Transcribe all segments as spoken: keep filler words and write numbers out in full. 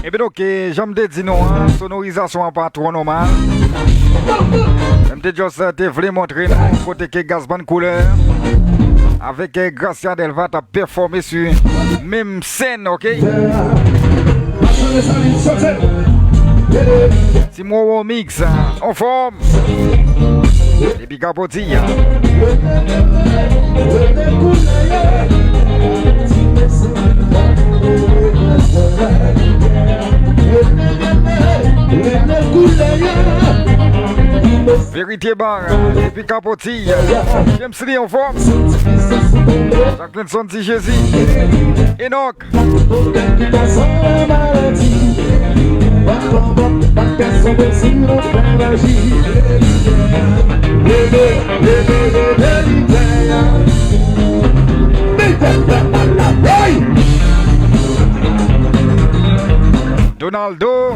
Ebyen, oke, jan m te di nou an, sonorizasyon an pa twò nòmal. Men m te just, eh, te vle montre nou kote ke Gaz Band Koulè avèk, eh, Gracia Delva t ap pèfòme sou menm sèn, oke? Ti Mwowo Mix, anfòm. Depi Kapoti. Verite Bar, depi Kapoti. James Lee anfòm. Jacqueline Sondy Jezi. Enoch. Donaldo.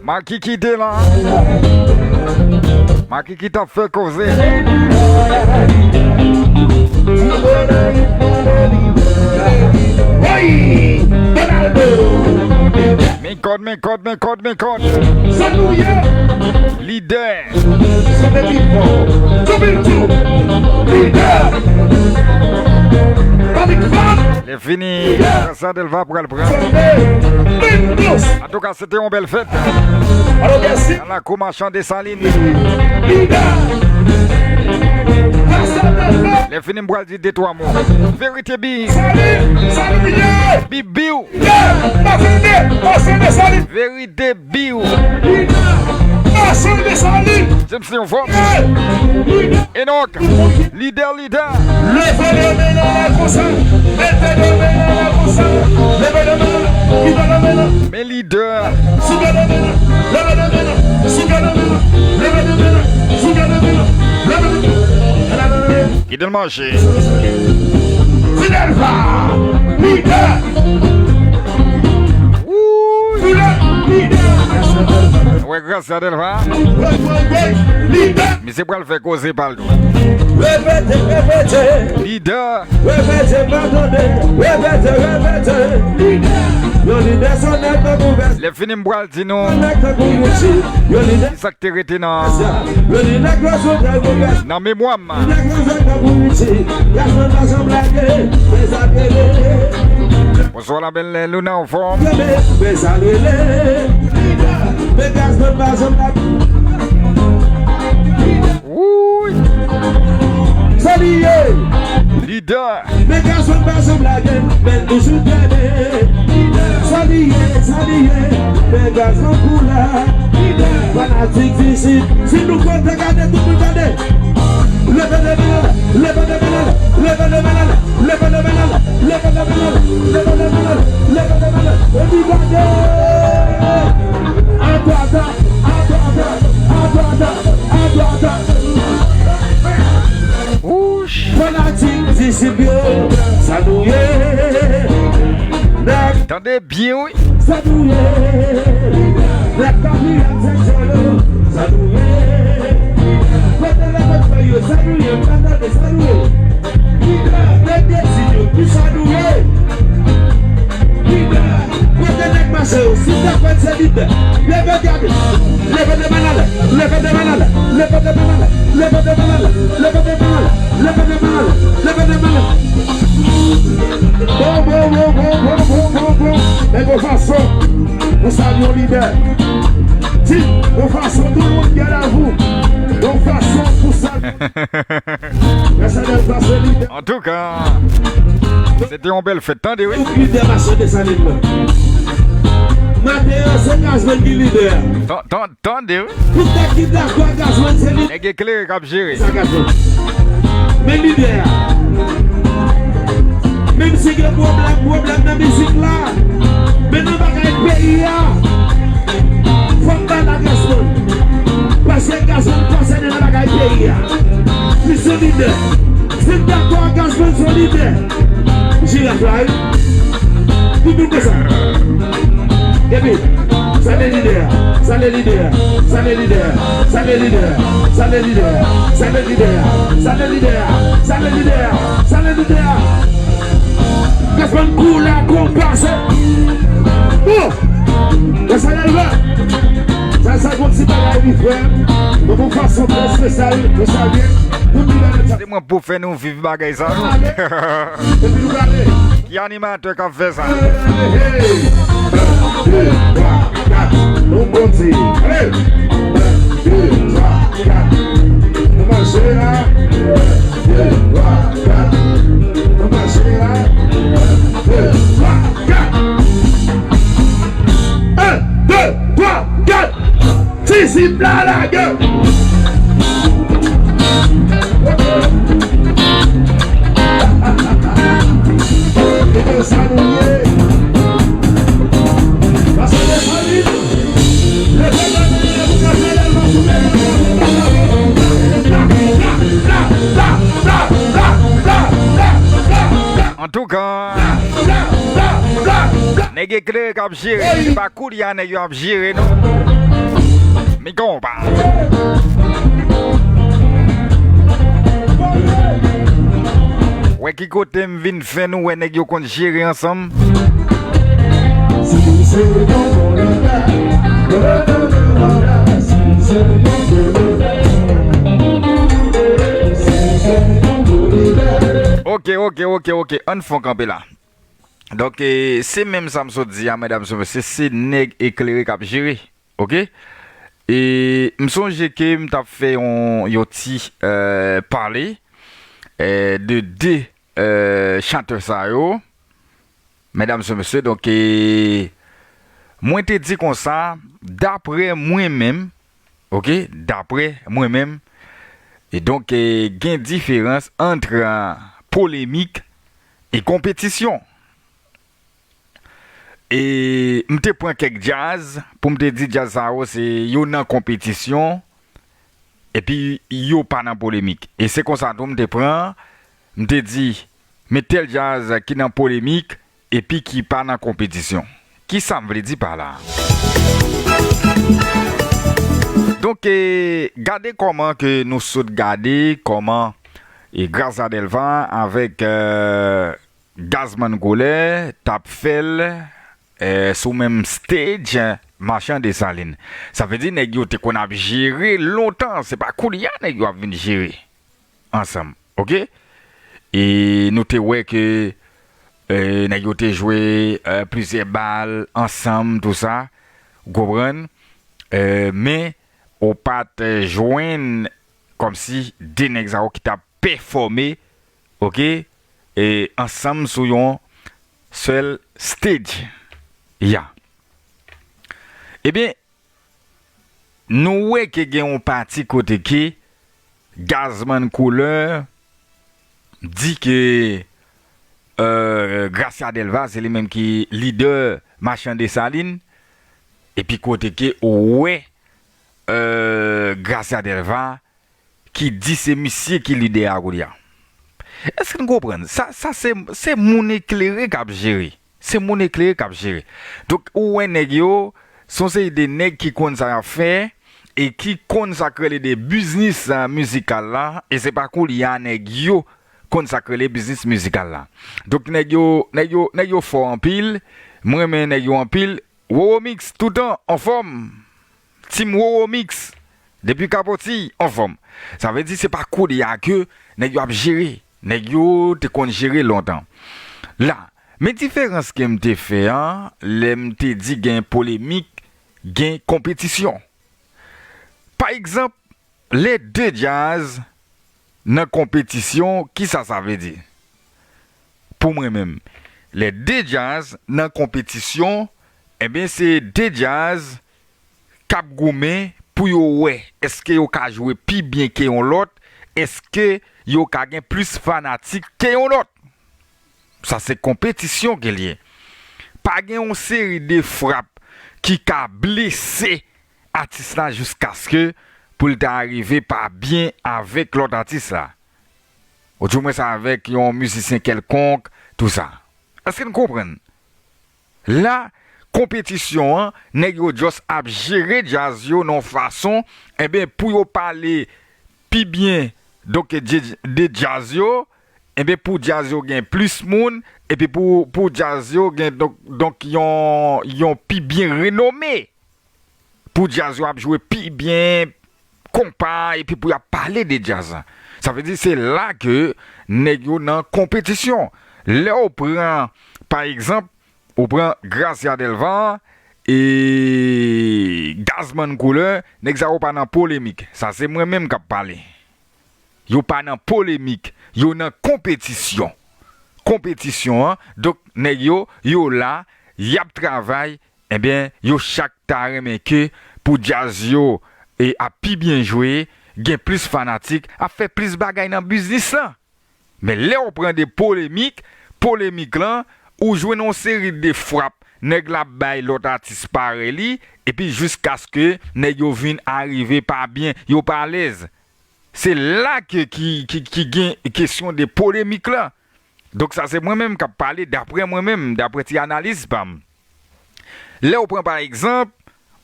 Makiki te la. Makiki t ap fè koze. Woy! Donaldo! Men kòd, men kòd, men kòd, men kòd. Sa nou ye? Lidè. Sa te pi fò. Tou pi tou. Lidè. Panik fan. Lè fini, Gracia Delva pral pran. Antouka, se te yon bèl fèt. Nan lakou machan Desalin. Lè fini, m pral di de twa mo. Verite Bi. Bi Biw. Verite Biw. James Lee anfòm. Enoch. Lidè, lidè. Leve de men nan la konsa. Mete de men nan la konsa. Leve de men nan. Kite de men nan. Men lidè. Souke de men nan. Leve de men nan. Souke de men nan. Leve de men nan. Souke de men nan. Leve de men nan. Kite l mache. Fidèl pa. Lidè. Wouy. Lidè. Lidè. Wè, Gracia Delva. Wè, wè, wè. Lidè. Misye pral fè koze pa l tou. Repete, repete. Lidè. Repete, pa tande. Repete, repete. Lidè. Yon lidè se yon nèg tankou Gracia. Lè fini, m pral di nou. Yon nèg tankou Richie. Yon lidè. Kisa k te rete nan, yon lidè tankou Gracia. Nan memwa m. Yon lidè tankou Richie. Gracia pa janm lage. Mezanmi. Bonswa, la belle Luna, anfòm. Mezanmi. Wouy! Sa li ye? Lidè. Men gason pa janm lage, men toujou kenbe. Sa li Ye, sa li ye, men gazman kou la. Fanatik isit, si nou kontan gade, tout moun gade. Leve de men, leve de men, leve de men, leve de men, leve de men, leve de men, leve de men, leve de men. Epi gade. Atò, atò, atò, atò, atò, atò, atò, atò. Wouch! Fanatik disip yo, sa nou ye. Nèg, tande byen, wi. Sa nou ye. Nèg, papi, ak seksyon yo, sa nou ye. Kote nèg, fè yo, sa nou ye. Sa nou ye. Lidè, nèg, desi yo, ki sa nou ye. Lidè. Kote nèg mache yo, si ta fèt se lidè. Leve gade. Leve de men anlè. Leve de men anlè. Leve de men anlè. Leve de men anlè. Leve de men anlè. Leve de men anlè. Leve de men anlè. Bon, bon, bon. Men bon fason pou salye yon lidè. Di, bon fason tout moun gen la vou. Bon fason pou salye. Lè sa lè sa se lidè. Antouka, se te yon bèl fèt, tande, wi. Lidè mache Desalin nan. Maten an, se Gazman ki lidè a. Tan-, tan-, tande, wi. Tout nèg ki dakò ak Gazman se lidè. Nèg eklere k ap jere. Sa Gazman. Men lidè a. Menm si gen pwoblèm, pwoblèm nan mizik la. Men nan bagay peyi a. Fò m bay la Gazman. Paske Gazman konsène nan bagay peyi a. Li se lidè. Si n dakò ak Gazman se lidè. Jiraf la, wi. Tout moun konsa. Epi, salye lidè a, salye lidè a, salye lidè a, salye lidè a, salye lidè a, salye lidè a, salye lidè a, salye lidè a, salye lidè a. Gazman kou la konpase. Bon! Lè sa lè lè. Sa, sa gon ti bagay li fè. Nan yon fason trè espesyal, nou salye tout lidè de sa. Se mwen pou fè nou viv bagay sa, non? Epi nou prale. Ki animatè k ap fè sa? Hey, hey. Un, deux, trois, quatre. Nou konte. Hey. Un, deux, trois, quatre. Nou mache la. Un, deux, trois, quatre. Nou mache la. Un, deux, trois, quatre. Un, deux, trois, quatre. Ti zip la lage. E sa nou ye. Pase de fami. Leve de men pou gade lè l va sou men. Antouka, nèg eklere k ap jere. Se pa koulye a nèg yo ap jere, non. Mi konpa. Wè ki kote m vin fè nou wè nèg yo konn jere ansanm. Ok, ok, ok, ok. Ann fon kanpe la. Donk, e, se menm sa m sot di a, medam, se, se, se nèg eklere k ap jere, ok? E m sonje ke m t ap fè yon, yon ti, e, pale, e, de de, e, chantè sa yo, medam, se mesye, donk, e, mwen te di konsa, daprè mwen menm, ok, daprè mwen menm, e donk, e, gen diferans ant, a, polemik e konpetisyon. E m te pran kèk djaz pou m te di djaz sa yo se yo nan konpetisyon, epi yo pa nan polemik. E se konsa tou m te pran, m te di, men tèl djaz ki nan polemik, epi ki pa nan konpetisyon. Kisa m vle di pa la? Donk, e, gade kòman ke nou sot gade kòman, e, Gracia Delva avèk, e, Gazman Kolè t ap fè l, e, sou menm stage, Machan Desalin. Sa vle di nèg yo te konn ap jere lontan, se pa koulye a nèg yo ap vin jere ansanm, ok? E nou te wè ke, e, nèg yo te jwe, e, plizyè bal ansanm, tou sa, ou konprann? E, men, ou pa t jwenn kòmsi de nèg sa yo ki t ap pèfòme, ok, e, ansanm sou yon sèl stage. Ya. Ebyen, nou wè ke gen yon pati kote ke Gazman Couleur di ke, euh, Gracia Delva, se li menm ki lidè Machan Desalin, epi kote ke ou wè, euh, Gracia Delva ki di se misye ki lidè a kounye a. Èske n konprann? Sa, sa se, se moun eklere k ap jere. Se moun eklere k ap jere. Donk, ou wè nèg yo, se yon seri de nèg ki konn sa y ap fè e ki konn sa k rele de biznis, a, mizikal la, e se pa kounye a nèg yo konn sa k rele biznis mizikal la. Donk, nèg yo, nèg yo, nèg yo fò anpil, mwen renmen nèg yo anpil, Roro Mix, toutan anfòm. Team Roro Mix, depi Kapoti, anfòm. Sa vle di se pa kounye a ke nèg yo ap jere. Nèg yo te konn jere lontan. La, men diferans ke m te fè an, lè m te di gen polemik, gen konpetisyon. Pa egzanp, lè de djaz nan konpetisyon, kisa sa vle di? Pou mwen menm, lè de djaz nan konpetisyon, ebyen, se de djaz k ap goumen pou yo wè èske yo ka jwe pi byen ke yon lòt, èske yo ka gen plis fanatik ke yon lòt. Sa se konpetisyon ke l ye. Pa gen yon seri de frap ki ka blese atis la jiskaske pou l ta rive pa byen avèk lòt atis la. Ou di mwen sa avèk yon mizisyen kèlkonk, tou sa. Èske n konprann? La, konpetisyon an, nèg yo just ap jere djaz yo nan yon fason, enben, pou yo pale pi byen, donk, de, de djaz yo, enben, pou djaz yo gen plis moun, epi pou, pou djaz yo gen, donk, donk yon, yon pi byen renome. Pou djaz yo ap jwe pi byen konpa, epi pou y ap pale de djaz la. Sa vle di se la ke nèg yo nan konpetisyon. Lè w pran, pa egzanp, ou pran Gracia Delva e Gazman Couleur, nèg sa yo pa nan polemik. Sa se mwen menm k ap pale. Yo pa nan polemik, yo nan konpetisyon. Konpetisyon an, donk nèg yo, yo la, y ap travay, enben, yo chak ta renmen ke pou djaz yo e ap pi byen jwe, gen plis fanatik, ap fè plis bagay nan biznis lan. Men lè w pran de polemik, polemik lan, ou jwenn yon seri de frap, nèg la ap bay lòt atis parèy li, epi jiskaske nèg yo vin arive pa byen, yo pa alèz. Se la ke ki, ki, ki gen kesyon de polemik la. Donk sa se mwen menm k ap pale, daprè mwen menm, daprè ti analiz pa m. Lè w pran pa egzanp,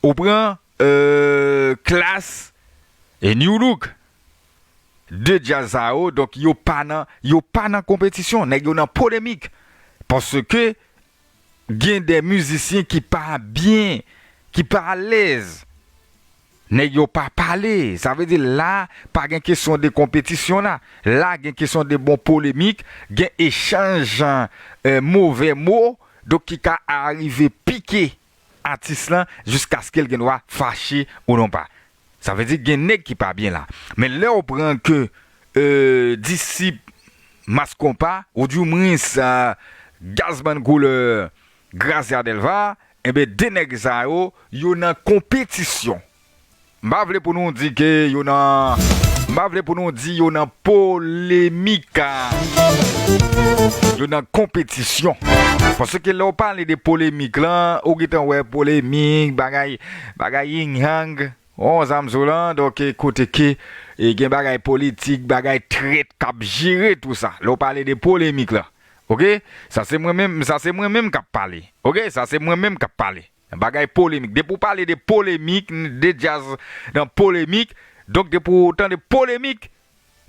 ou pran, euh, Klass e New Look. De djaz sa yo, donk yo pa nan, yo pa nan konpetisyon, nèg yo nan polemik. Paske gen de mizisyen ki pa byen, ki pa alèz. Nèg yo pa pale. Sa vle di la, pa gen kesyon de konpetisyon la. La, gen kesyon de bon polemik, gen echanj, eh, move mo, donk ki ka arive pike atis lan jiskaske l gen dwa fache ou non pa. Sa vle di gen nèg ki pa byen la. Men lè w pran ke, eh, disip Mass Konpa, ou di mwens, eh, Gazman Couleur, Gracia Delva, enben, de nèg sa yo, yo nan konpetisyon. M pa vle pou nou di ke yo nan, m pa vle pou nou di yo nan polemik. Yo nan konpetisyon. Paske lè w pale de polemik lan, ou gentan wè polemik, bagay, bagay yin yang, on zam sou lan, donk, e, kote ke, e, gen bagay politik, bagay trèt k ap jere tou sa. Lè w pale de polemik lan. Oke? Sa se mwen menm, sa se mwen menm k ap pale. Oke? Sa se mwen menm k ap pale. Bagay polemik. Depi w pale de polemik, de djaz nan polemik, donk depi w tande polemik,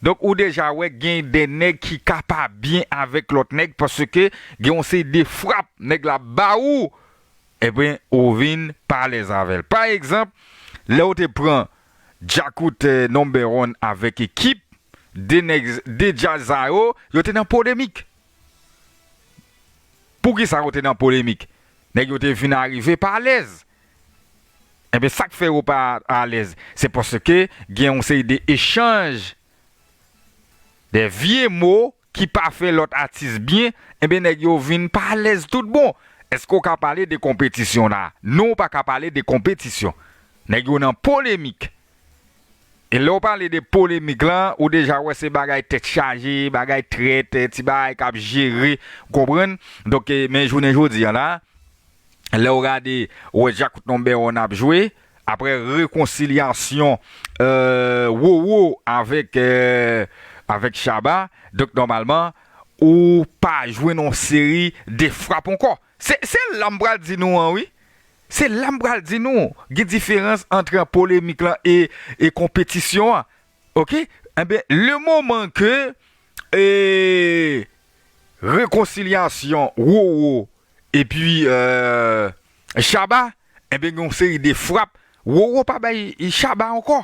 donk ou deja wè gen de nèg ki ka pa byen avèk lòt nèg paske gen yon seri de frap nèg la ba ou, ebyen ou vin pa alèz avè l. Pa egzanp, lè w te pran Djakout, eh, Number One avèk Ekip, de nèg, de djaz sa yo, yo te nan polemik. Poukisa yo te nan polemik? Nèg yo te vin arive pa alèz. Enben, sa k fè yo pa alèz, se paske gen yon seri de echanj, de vye mo ki pa fè lòt atis byen, enben, nèg yo vin pa alèz tout bon. Èske w ka pale de konpetisyon la? Non, ou pa ka pale de konpetisyon. Nèg yo nan polemik. E lè w pale de polemik lan, ou deja wè se bagay tèt chaje, bagay trèt, ti bagay k ap jere, ou konprann? Donk, e, men jounen jodi a la, lè w gade, ou wè Djakout Number One ap jwe, apre rekonsilyasyon, e, Roro avèk, e, avèk Shabba, donk nòmalman, ou pa jwenn yon seri de frap ankò. Se, se la m pral di nou an, wi. Se la m pral di nou. Gen diferans ant polemik lan e, e konpetisyon an. Oke? Enben, le moman ke, e, rekonsilyasyon Roro epi, e, Shabba, enben, gen yon seri de frap. Roro pa bay Shabba ankò.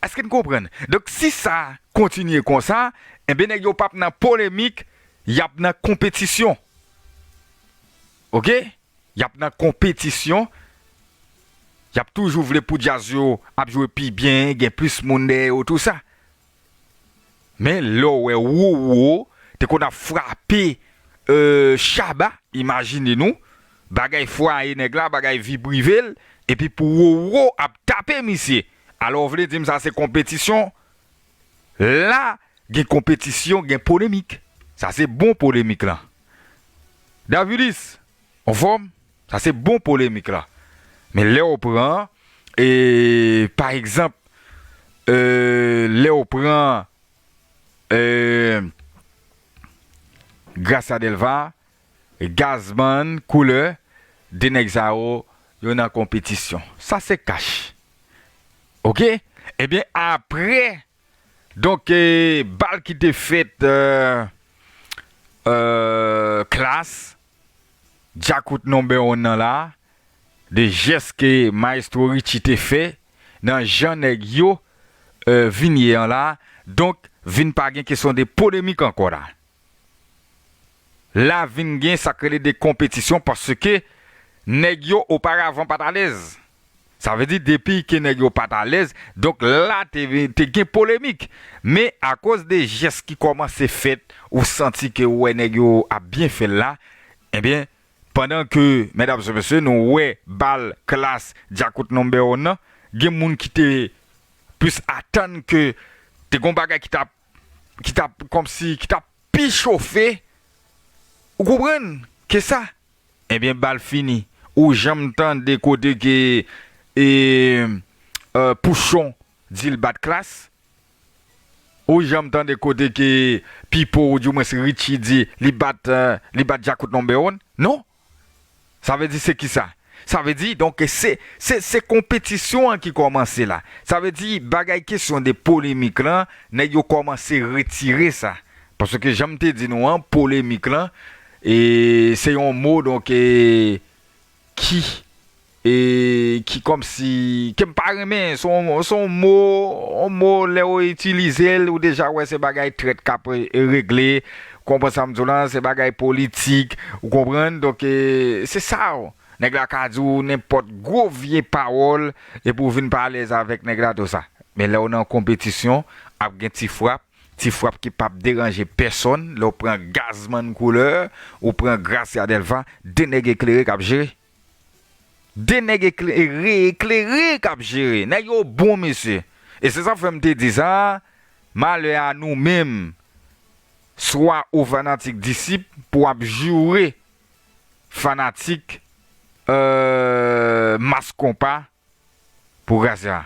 Èske n konprann? Donk, si sa kontinye konsa, enben, nèg yo p ap nan polemik, y ap nan konpetisyon. Oke? Y ap nan konpetisyon. Y ap toujou vle pou djaz yo ap jwe pi byen, gen plis moun dèyè yo, tou sa. Men lè w wè Roro te konn ap frape, e, Shabba, imajine nou, bagay fwaye nèg la, bagay vi prive l, epi pou Roro ap tape misye. Alò, w vle di m sa se konpetisyon? La, gen konpetisyon, gen polemik. Sa se bon polemik lan. Davidis, anfòm? Sa se bon polemik la. Men lè w pran, e, pa egzanp, e, lè w pran, e, Gracia Delva, Gazman, Couleur, de nèg sa yo, yo nan konpetisyon. Sa se kach. Oke? Ebyen, apre, donk, e, bal ki te fèt, e, e, Klass, Djakout Number One nan la, de jès ke Maestro Richie te fè, nan jan nèg yo, e, vin ye an la, donk, vin pa gen kesyon de polemik ankò la. La vin gen sa k rele de konpetisyon paske nèg yo oparavan pa t alèz. Sa vle di depi ke nèg yo pa t alèz, donk la te, te gen polemik. Men akoz de jès ki kòmanse fèt, ou santi ke ou wè nèg yo ap byen fè l la, ebyen, pandan ke, medam e mesye, nou wè bal Klass Djakout Number One nan, gen moun ki te plis atann ke te gon bagay ki t ap, ki t ap kòmsi, ki t ap pi chofe, ou konprann, ke sa. Ebyen, bal fini. Ou janm tande kote ke, e, e, Pouchon di l bat Klass? Ou janm tande kote ke Pipo, ou dimwens Richie di li bat, e, li bat Djakout Number One? Non. Sa vle di se kisa? Sa vle di, donk, se, se, se konpetisyon an ki kòmanse la. Sa vle di, bagay kesyon de polemik lan, nèg yo kòmanse retire sa. Paske, jan m te di nou an, polemik lan, e, se yon mo, donk, e, ki, e, ki kòmsi, ke m pa renmen, se yon, se yon mo, yon mo, lè w itilize l, ou deja wè se bagay trèt k ap re-, regle, konprann sa m di w lan, se bagay politik, ou konprann? Donk, e, se sa, w. Nèg la ka di w nenpòt gwo vye pawòl, epi w vin pa alèz avèk nèg la, tou sa. Men lè w nan konpetisyon, ap gen ti frap, ti frap ki p ap deranje pèsonn, lè w pran Gazman Couleur, ou pran Gracia Delva, de nèg eklere k ap jere. De nèg eklere, eklere k ap jere. Nèg yo bon, mesye. E se sa k fè m te di sa, malè a nou menm, swa ou fanatik Disip, pou w ap joure fanatik, e, Mass Konpa, pou Gracia.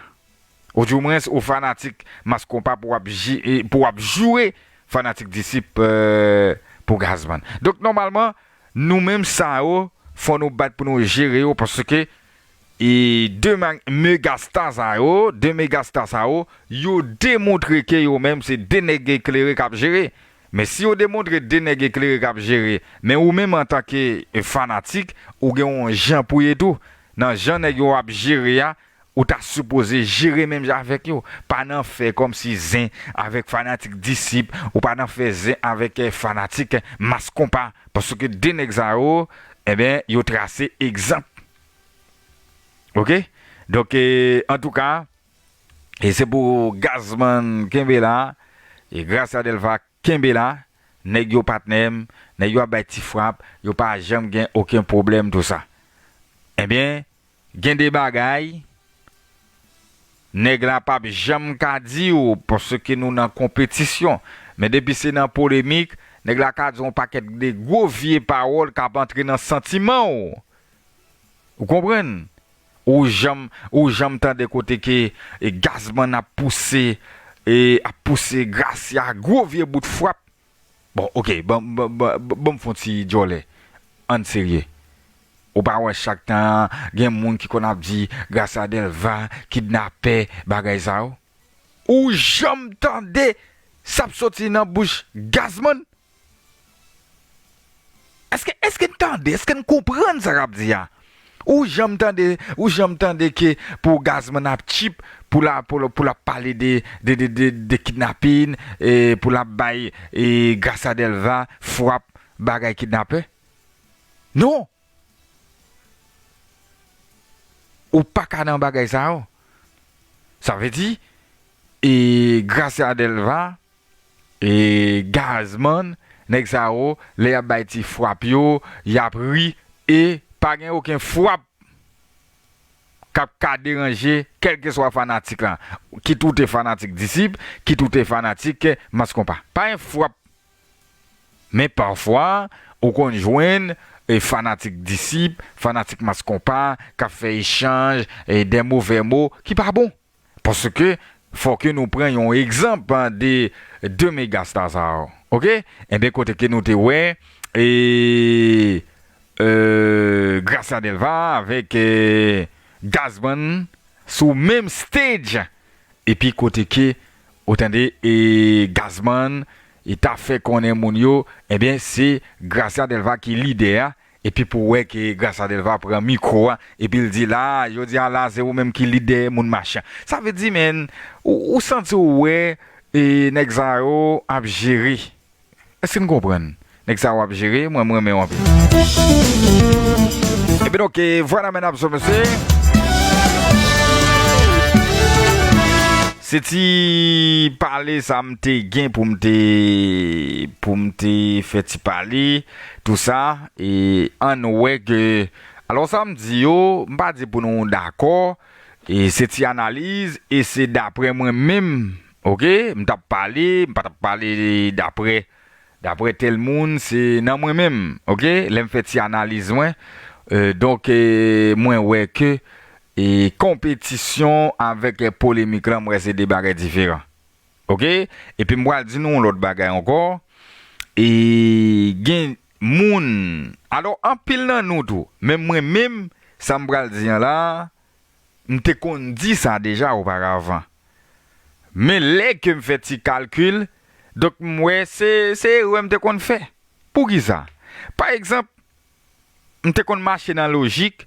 Ou dimwens, ou fanatik Mass Konpa pou w ap ji-, e, pou w ap joure fanatik Disip, e, pou Gazman. Donk, nòmalman, nou menm sa yo, fò nou bat pou nou jere yo, paske, e, de ma-, megasta sa yo, de megasta sa yo, yo demontre ke yo menm se de nèg eklere k ap jere. Men si yo demontre de nèg eklere k ap jere, men ou menm antanke, e, fanatik, ou gen yon jan pou ye tou. Nan jan nèg yo ap jere a, ou ta sipoze jere menm jan avèk yo. Pa nan fè kòmsi zen avèk fanatik Disip, ou pa nan fè zen avèk, e, fanatik Mass Konpa. Paske de nèg sa yo, enben, yo trase egzanp. Oke? Donk, e, antouka, e se pou Gazman kenbe la, e Gracia Delva kenbe la, nèg yo patnè m, nèg yo ap bay ti frap, yo pa janm gen okenn pwoblèm, tou sa. Ebyen, gen de bagay, nèg la p ap janm ka di w, paske nou nan konpetisyon. Men depi se nan polemik, nèg la ka di w yon pakèt de gwo vye pawòl k ap antre nan santiman w. Ou konprann? Ou janm, ou janm tande kote ke, e, Gazman ap pouse, e, ap pouse Gracia gwo vye bout frap. Bon, oke, ban, ban, ban, ban m fè yon ti djòlè. Ann serye. Ou pa wè chak tan gen moun ki konn ap di Gracia Delva, kidnapè, bagay sa yo? Ou janm tande sa ap soti nan bouch Gazman? Èske, èske n tande, èske n konprann sa k ap di a? Ou janm tande, ou janm tande ke pou Gazman ap cheap, pou l a, pou l, pou l ap pale de, de, de, de, de kidnapin, e pou l ap bay, e, Gracia Delva frap bagay kidnapè? Non! Ou pa ka nan bagay sa yo. Sa vle di, e, Gracia Delva, e, Gazman, nèg sa yo, lè y ap bay ti frap yo, y ap ri, e pa gen okenn frap k ap ka deranje kèlkeswa fanatik la, kit ou te fanatik Disip, kit ou te fanatik Mas Konpa. Pa gen frap. Men pafwa, ou konn jwenn, e, fanatik Disip, fanatik Mas Konpa, k ap fè echanj, e, de movè mo ki pa bon. Paske fò ke nou pran yon egzanp de de mega star sa yo. Oke? Enben, kote ke nou te wè, e, e, Gracia Delva avèk, e, Gazman sou menm stage. Epi kote ke, ou tande, e, Gazman, e, ta fè konnen moun yo, ebyen, se Gracia Delva ki lidè a. Epi pou wè ke Gracia Delva pran mikwo a, epi l di, "La, jodi a la, se ou menm ki lidè moun machan." Sa vle di, men, ou, ou santi w wè, e, nèg sa yo ap jere. Èske n konprann? Nèg sa yo ap jere, mwen, mwen renmen yo anpil. Epi donk, e, vwala, medam e mesye. Se ti pale sa m te gen pou m te, pou m te fè ti pale, tou sa, e ann wè ke, alò sa m di yo, m pa di pou nou dakò, e se ti analiz, e se daprè mwen menm, oke? M t ap pale, m pa t ap pale daprè, daprè tèl moun, se nan mwen menm, oke? Lè m fè ti analiz mwen, e, donk, e, mwen wè ke, e, konpetisyon avèk, e, polemik lan, m wè se de bagay diferan. Oke? Epi m pral di nou yon lòt bagay ankò. E gen moun, alò, anpil nan nou tou, menm mwen menm, sa m pral di an la, m te konn di sa deja oparavan. Men lè ke m fè ti kalkil, donk m wè se, se erè m te konn fè. Poukisa? Pa egzanp, m te konn mache nan lojik,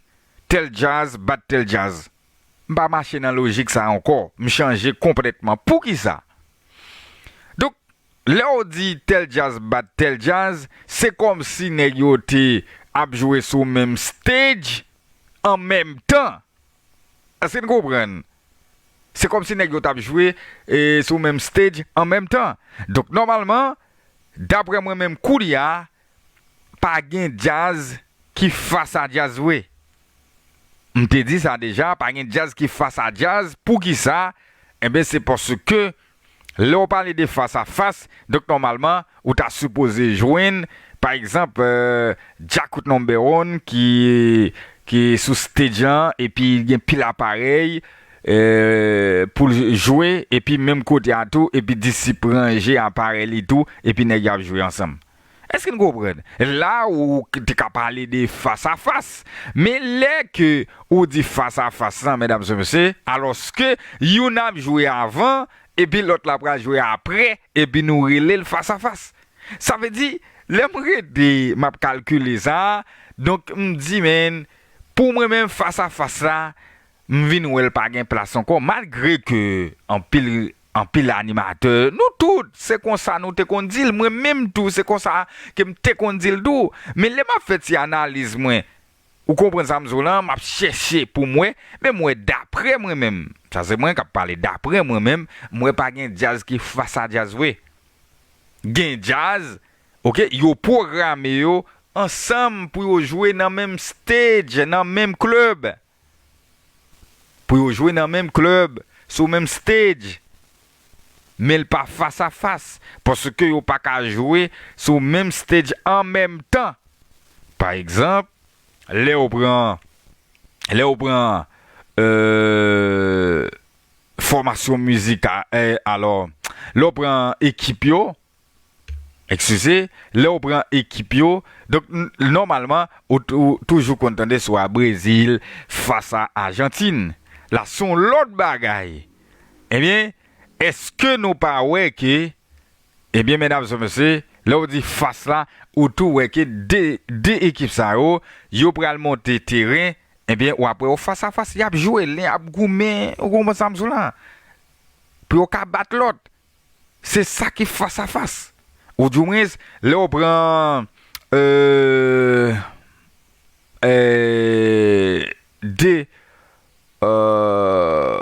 tèl djaz bat tèl djaz. M pa mache nan lojik sa ankò. M chanje konplètman. Poukisa? Donk, lè w di tèl djaz bat tèl djaz, se kòmsi nèg yo te ap jwe sou menm stage an menm tan. Èske n konprann? Se kòmsi nèg yo t ap jwe, e, sou menm stage an menm tan. Donk, nòmalman, daprè mwen menm koulye a, pa gen djaz ki fas a djaz vre. M te di sa deja, pa gen djaz ki fas a djaz. Poukisa? Enben, se paske lè w pale de fas a fas, donk nòmalman, ou ta sipoze jwenn, pa egzanp, e, Djakout Number One ki, ki sou stage lan, epi gen pil aparèy, e, pou l jwe, epi menm kote a tou, epi Disip ranje aparèy li tou, epi nèg yo ap jwe ansanm. Èske n konprann? La ou k-, te ka pale de fas a fas. Men lè ke ou di fas a fas lan, medam e mesye, alòske youn ap jwe avan, epi lòt la pral jwe apre, epi nou rele l fas a fas. Sa vle di, lè m rete, m ap kalkile sa, donk m di, men, pou mwen menm, fas a fas la, m vin wè l pa gen plas ankò, malgre ke anpil, anpil animatè, nou tout, se konsa nou te konn di l, mwen menm tou, se konsa ke m te konn di l tou. Men lè m ap fè ti analiz mwen, ou konprann sa m di w lan, m ap chèche pou m wè, men m wè daprè mwen menm, sa se mwen k ap pale, daprè mwen menm, m wè pa gen djaz ki fas a djaz vre. Gen djaz, Ok, yo pwograme yo ansanm pou yo jwe nan menm stage, nan menm klèb. Pou yo jwe nan menm klèb, sou menm stage. Men l pa fas a fas, paske yo pa ka jwe sou menm stage an menm tan. Pa egzanp, lè w pran, lè w pran, euh, fòmasyon mizikal, eh, alò, lè w pran ekip yo, eskize, lè w pran ekip yo, donk, n-, nòmalman, ou, ou toujou konn tande swa Brezil fas a Ajantin. La, se yon lòt bagay. Ebyen, èske nou pa wè ke, ebyen, medam e mesye, lè w di fas la, ou tou wè ke de, de ekip sa yo, yo pral monte teren, ebyen, w ap wè yo fas a fas, y ap jwe, len y ap goumen, ou konprann sa m di w la? Pou yo ka bat lòt. Se sa ki fas a fas. Ou di mwens, lè w pran, euh, euh, de, euh,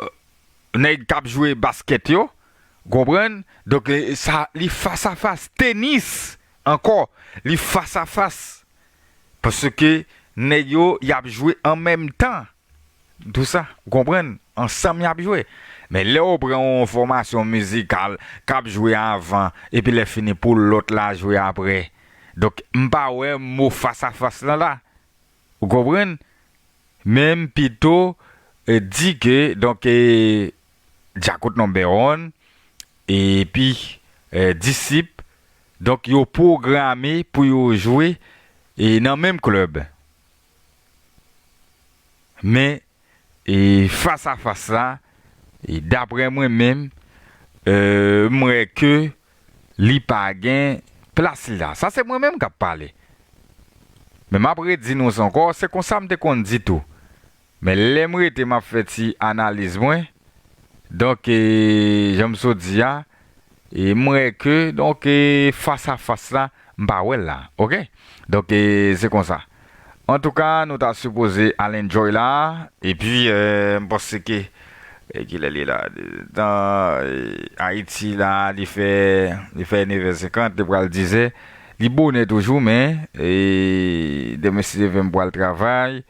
nèg k ap jwe baskèt yo, konprann? Donk, eh, sa, li fas a fas. Tenis, ankò, li fas a fas. Paske nèg yo, y ap jwe an menm tan. Tou sa, ou konprann? Ansanm y ap jwe. Men lè w pran yon fòmasyon mizikal k ap jwe avan, epi lè fini pou lòt la jwe apre. Donk, m pa wè mo fas a fas lan la. Ou konprann? Men m pito, eh, di ke, donk, eh, Djakout Number One, epi, eh, Disip, donk, yo pwograme pou yo jwe, eh, nan menm klèb. Men, e, fas a fas la, e, daprè mwen menm, euh, m wè ke li pa gen plas li la. Sa se mwen menm k ap pale. Men m ap redi nou sa ankò, se konsa m te konn di tou. Men lè m rete m ap fè ti analiz mwen, donk, e, jan m sot di a, e m wè ke, donk, e, fas a fas la, m pa wè l la, ok? Donk, e, se konsa. Antouka, nou ta sipoze al enjoy la, epi, e, m panse ke, e, kilè li la, nan, e, Ayiti la, li fè, li fè nevè senkant, li pral dizè, li bonè toujou, men, e, demen si Dye vle m pral travay,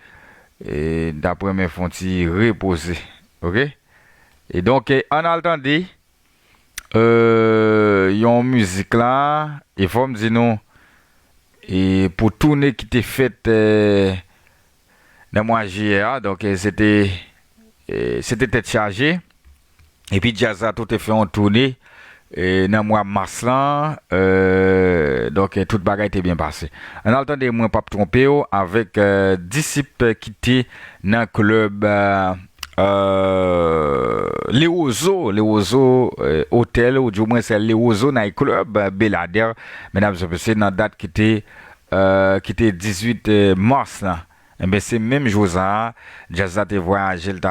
e, daprè mwen fè yon ti repoze, ok? E donk, e, ann al tande, euh, yon mizik la, e fò m di nou, e pou toune ki te fèt, euh, nan mwa jiyè a, donk, e, se te, e, se te tèt chaje. Epi djaz la tou te fè yon toune, e, nan mwa mas lan, euh, donk, e, tout bagay te byen pase. Ann al tande, mwen p ap twonpe w, avèk, euh, Disip ki te nan klèb, euh, euh, Le Rozo, Le Rozo, euh, Hotel, ou di mwens se Le Rozo Night Club, euh, Beladè, medam e mesye, nan dat ki te, euh, ki te dizuit, euh, mas lan. Enben, se menm jou sa a, djaz la te vwayaje, l t